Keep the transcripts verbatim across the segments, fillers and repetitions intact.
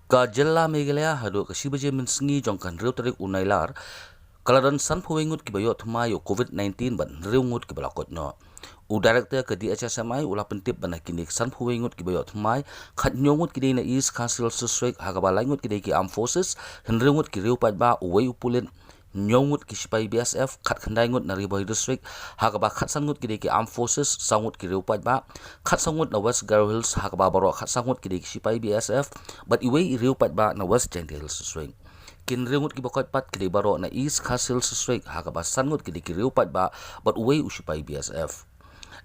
Ka jylla Meghalaya haduh ka shi baje mynsngi jong ka hynriew tarik u Nailar, ka la don sanphew wei ngut kiba ïoh thymmai ïa u Covid nineteen bad hynriew ngut kiba la koit noh. U Director ka D H S M I u la pyntip ba na kine ki sanphew wei ngut kiba ïoh thymmai, khathynñiew ngut ki dei na East Khasi Hills District, ha kaba lai ngut ki dei ki Armed Forces, hynriew ngut ki riew paidbah, uwei u pulit, hynñiew ngut ki shipai B S F, khatkhyndai ngut na Ri Bhoi District, ha kaba khatsan ngut ki dei ki Armed Forces, saw ngut ki riew paidbah, khatsaw ngut na West Garo Hills, ha kaba baroh khatsaw ngut ki dei ki shipai B S F, bad iwei i riew paidbah na West Jaintia Hills District. Ki hynriew ngut kiba koit pat ki dei baroh na East Khasi Hills District, ha kaba san ngut ki dei ki riew paidbah, bad uwei u shipai B S F.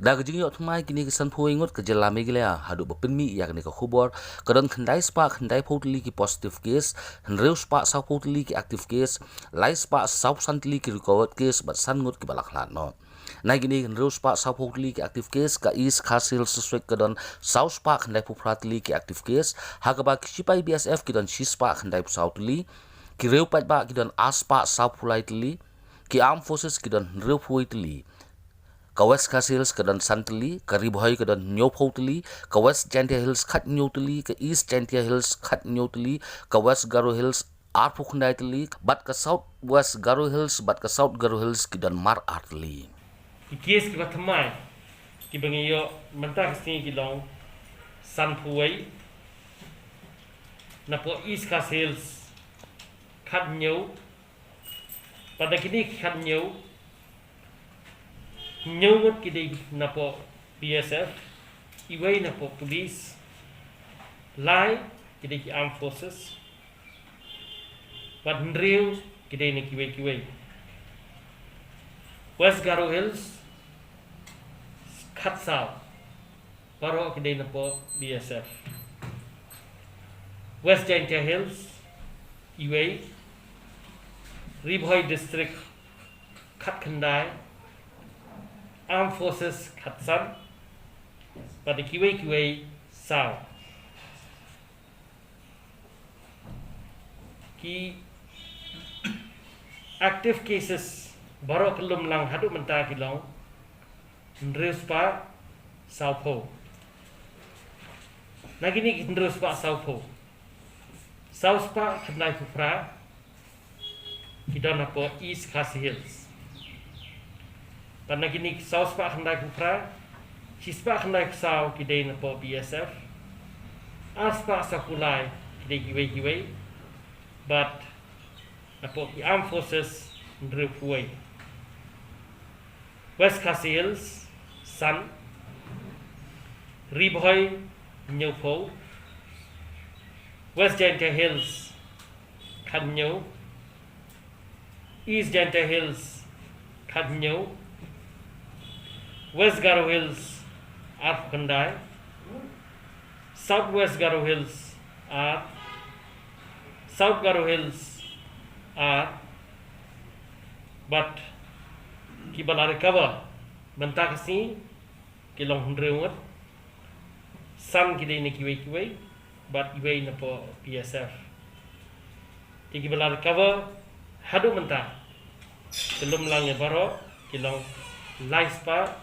Da ka jingïoh thymmai kine ki sanphew wei ngut, ka jylla Meghalaya haduh ba pynmih ïa kane ka khubor ka don khyndai spah khyndaiphew tylli ki positive case, hynriew spah sawphew tylli ki active case, lai spah sawphew san tylli ki recovered case bad san ngut kiba la khlad noh. Na kine hynriew spah sawphew tylli ki active case, ka East Khasi Hills District ka don saw spah khyndaiphew phra tylli ki active case, ha kaba ki shipai B S F ki don shi spah khyndaiphew saw tylli, ki riew paidbah ki don ar spah sawphew lai tylli, ki Armed Forces ki don hynriewphew wei tylli. Ka West Khasi Hills ka don san tylli, ka Ri Bhoi ka don hynñiewphew tylli, ka West Jaintia Hills khathynñiew tylli, ka East Jaintia Hills khathynñiew tylli, ka West Garo Hills arphew khyndai tylli, bad ka South West Garo Hills bad ka South Garo Hills ki don mar ar tylli. Ki case kiba thymmai kiba ngi ïoh mynta ka sngi ki long sanphew wei, napoh East Khasi Hills khathynñiew, bad na kine ki khathynñiew, hynñiew ngut ki dei napoh B S F, iwei napoh police, lai ki dei ki Armed Forces, bad hynriew ki dei na kiwei kiwei. West Garo Hills khatsaw, baroh ki dei napoh B S F. West Jaintia Hills iwei, Ri Bhoi District khatkhyndai, Armed Forces khatsan, bad kiwei kiwei saw. Ki active cases baroh ka lum lang haduh mynta ki long hynriew spah sawphew. Na kine ki hynriew spah sawphew, saw spah khyndaiphew phra ki don hapoh East Khasi Hills. Bad na kine ki saw spah khyndaiphew phra, shi spah khyndaiphew saw ki dei napoh B S F, ar spah sawphew lai ki dei kiwei kiwei, bad napoh ki Armed Forces hynriewphew wei. West Khasi Hills san, Ri Bhoi hynñiewphew, West Jaintia Hills khathynñiew, East Jaintia Hills khathynñiew, West Garo Hills arphew khyndai, South West Garo Hills ar, South Garo Hills ar, bad kiba la recover mynta ka sngi ki long hynriew ngut, san ki dei na kiwei kiwei, bad iwei napoh B S F. Te kiba la recover haduh mynta, ka lum lang ïa baroh ki long lai spah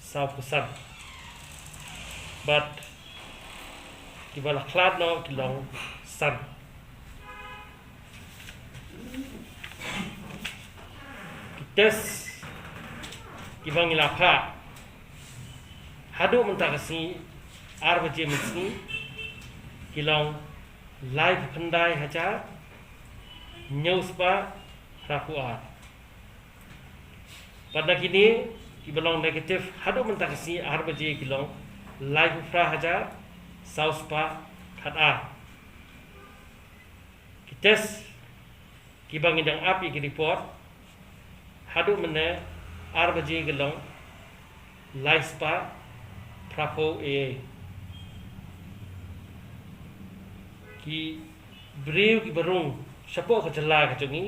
sawphew san. Bad kiba la khlad noh ki long san. Ki test kiba ngi la phah haduh mynta ka sngi, ar baje mynsngi, ki long laiphew khyndai hajar hynñiew spah phraphew ar. Bad na kine kiba long negative haduh mynta ka sngi ar baje ki long laiphew phra hajar saw spah khat ar. Ki test kiba ngi dang ap ïa ki report haduh mynne ar baje ki long lai spah phraphew ei ei. Ki briew kiba rung shapoh ka jylla ka jong ngi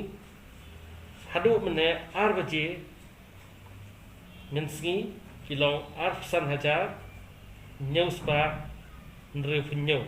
haduh mynne ar baje mynsngi ki long arphew san hajar hynñiew spah hynriewphew hynñiew.